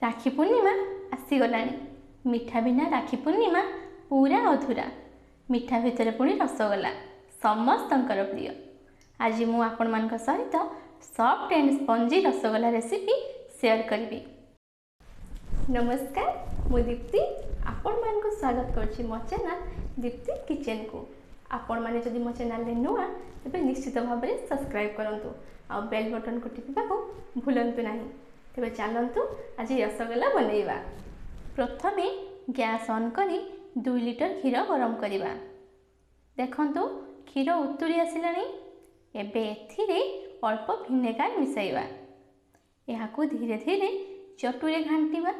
ରାକ୍ଷୀ ପୂର୍ଣ୍ଣିମା ଆସିଗଲାଣି। ମିଠା ବିନା ରାକ୍ଷୀ ପୂର୍ଣ୍ଣିମା ପୁରା ଅଧୁରା। ମିଠା ଭିତରେ ପୁଣି ରସଗୋଲା ସମସ୍ତଙ୍କର ପ୍ରିୟ। ଆଜି ମୁଁ ଆପଣମାନଙ୍କ ସହିତ soft and spongy rasgulla recipe share କରିବି। ନମସ୍କାର, ମୁଁ ଦୀପ୍ତି, ଆପଣମାନଙ୍କୁ ସ୍ୱାଗତ କରୁଛି ମୋ ଚ୍ୟାନେଲ୍ ଦୀପ୍ତି କିଚେନ୍କୁ। ଆପଣମାନେ ଯଦି ମୋ ଚ୍ୟାନେଲରେ ନୂଆ, ତେବେ ନିଶ୍ଚିତ ଭାବରେ ସବସ୍କ୍ରାଇବ୍ କରନ୍ତୁ ଆଉ ବେଲ୍ ବଟନ୍କୁ ଟିପିବାକୁ ଭୁଲନ୍ତୁ ନାହିଁ। ତେବେ ଚାଲନ୍ତୁ ଆଜି ରସଗୋଲା ବନେଇବା। ପ୍ରଥମେ ଗ୍ୟାସ୍ ଅନ୍ କରି 2 ଲିଟର କ୍ଷୀର ଗରମ କରିବା। ଦେଖନ୍ତୁ, କ୍ଷୀର ଉତୁରି ଆସିଲାଣି। ଏବେ ଏଥିରେ ଅଳ୍ପ ଭିନେଗାର ମିଶାଇବା। ଏହାକୁ ଧୀରେ ଧୀରେ ଚଟୁରେ ଘାଣ୍ଟିବା।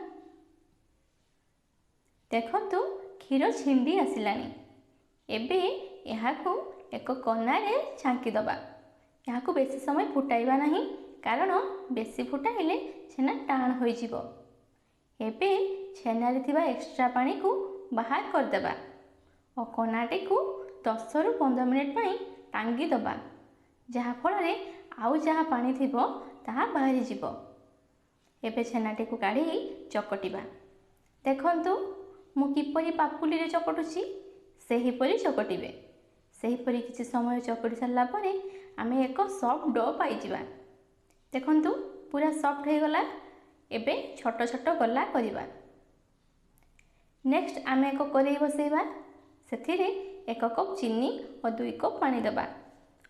ଦେଖନ୍ତୁ, କ୍ଷୀର ଛିଣ୍ଡି ଆସିଲାଣି। ଏବେ ଏହାକୁ ଏକ କନାରେ ଛାଙ୍କିଦେବା। ଏହାକୁ ବେଶୀ ସମୟ ଫୁଟାଇବା ନାହିଁ, କାରଣ ବେଶୀ ଫୁଟାଇଲେ ଛେନା ଟାଣ ହୋଇଯିବ। ଏବେ ଛେନାରେ ଥିବା ଏକ୍ସଟ୍ରା ପାଣିକୁ ବାହାର କରିଦେବା ଓ କନାଟିକୁ 10ରୁ 15 ମିନିଟ୍ ପାଇଁ ଟାଙ୍ଗି ଦେବା, ଯାହାଫଳରେ ଆଉ ଯାହା ପାଣି ଥିବ ତାହା ବାହାରିଯିବ। ଏବେ ଛେନାଟିକୁ କାଢ଼ି ଚକଟିବା। ଦେଖନ୍ତୁ, ମୁଁ କିପରି ପାପୁଲିରେ ଚକଟୁଛି, ସେହିପରି ଚକଟିବେ। ସେହିପରି କିଛି ସମୟ ଚକଟି ସାରିଲା ପରେ ଆମେ ଏକ ସଫ୍ଟ do ପାଇଯିବା। ଦେଖନ୍ତୁ, ପୁରା ସଫ୍ଟ ହୋଇଗଲା। ଏବେ ଛୋଟ ଛୋଟ ଗୋଲା କରିବା। ନେକ୍ସଟ ଆମେ ଏକ କରେଇ ବସେଇବା। ସେଥିରେ 1 କପ୍ ଚିନି ଓ 2 କପ୍ ପାଣି ଦେବା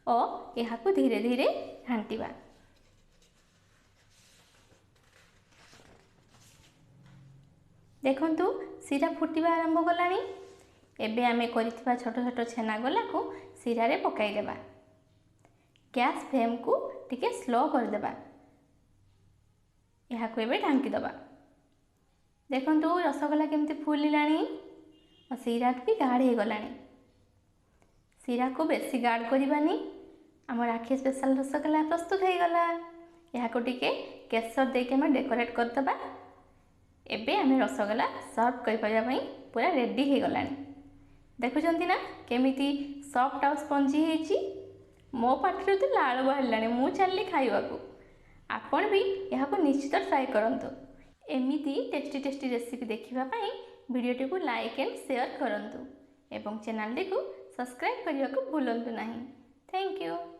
ଓ ଏହାକୁ ଧୀରେ ଧୀରେ ଘାଣ୍ଟିବା। ଦେଖନ୍ତୁ, ଶିରା ଫୁଟିବା ଆରମ୍ଭ କଲାଣି। ଏବେ ଆମେ କରିଥିବା ଛୋଟ ଛୋଟ ଛେନା ଗୋଲାକୁ ଶିରାରେ ପକାଇଦେବା। ଗ୍ୟାସ୍ ଫ୍ଲେମ୍କୁ ଟିକେ ସ୍ଲୋ କରିଦେବା। ଏହାକୁ ଏବେ ଢାଙ୍କିଦେବା। ଦେଖନ୍ତୁ, ରସଗୋଲା କେମିତି ଫୁଲିଲାଣି ଆଉ ଶିରା ବି ଗାଢ଼ ହେଇଗଲାଣି। ଶିରାକୁ ବେଶୀ ଗାଢ଼ କରିବାନି। ଆମ ରାକ୍ଷୀ ସ୍ପେଶାଲ ରସଗୋଲା ପ୍ରସ୍ତୁତ ହେଇଗଲା। ଏହାକୁ ଟିକେ କେଶର ଦେଇକି ଆମେ ଡେକୋରେଟ୍ କରିଦେବା। ଏବେ ଆମେ ରସଗୋଲା ସର୍ଭ କରିପାରିବା ପାଇଁ ପୁରା ରେଡ଼ି ହେଇଗଲାଣି। ଦେଖୁଛନ୍ତି ନା, କେମିତି ସଫ୍ଟ ଆଉ ସ୍ପଞ୍ଜି ହେଇଛି? ମୋ ପାଟିରୁ ତ ଲାଳ ବାହାରିଲାଣି, ମୁଁ ଚାଲିଲି ଖାଇବାକୁ। ଆପଣ ବି ଏହାକୁ ନିଶ୍ଚିତ ଟ୍ରାଏ କରନ୍ତୁ। ଏମିତି ଟେଷ୍ଟି ଟେଷ୍ଟି ରେସିପି ଦେଖିବା ପାଇଁ ଭିଡ଼ିଓଟିକୁ ଲାଇକ୍ ଆଣ୍ଡ ସେୟାର କରନ୍ତୁ ଏବଂ ଚ୍ୟାନେଲଟିକୁ ସବସ୍କ୍ରାଇବ୍ କରିବାକୁ ଭୁଲନ୍ତୁ ନାହିଁ। Thank you.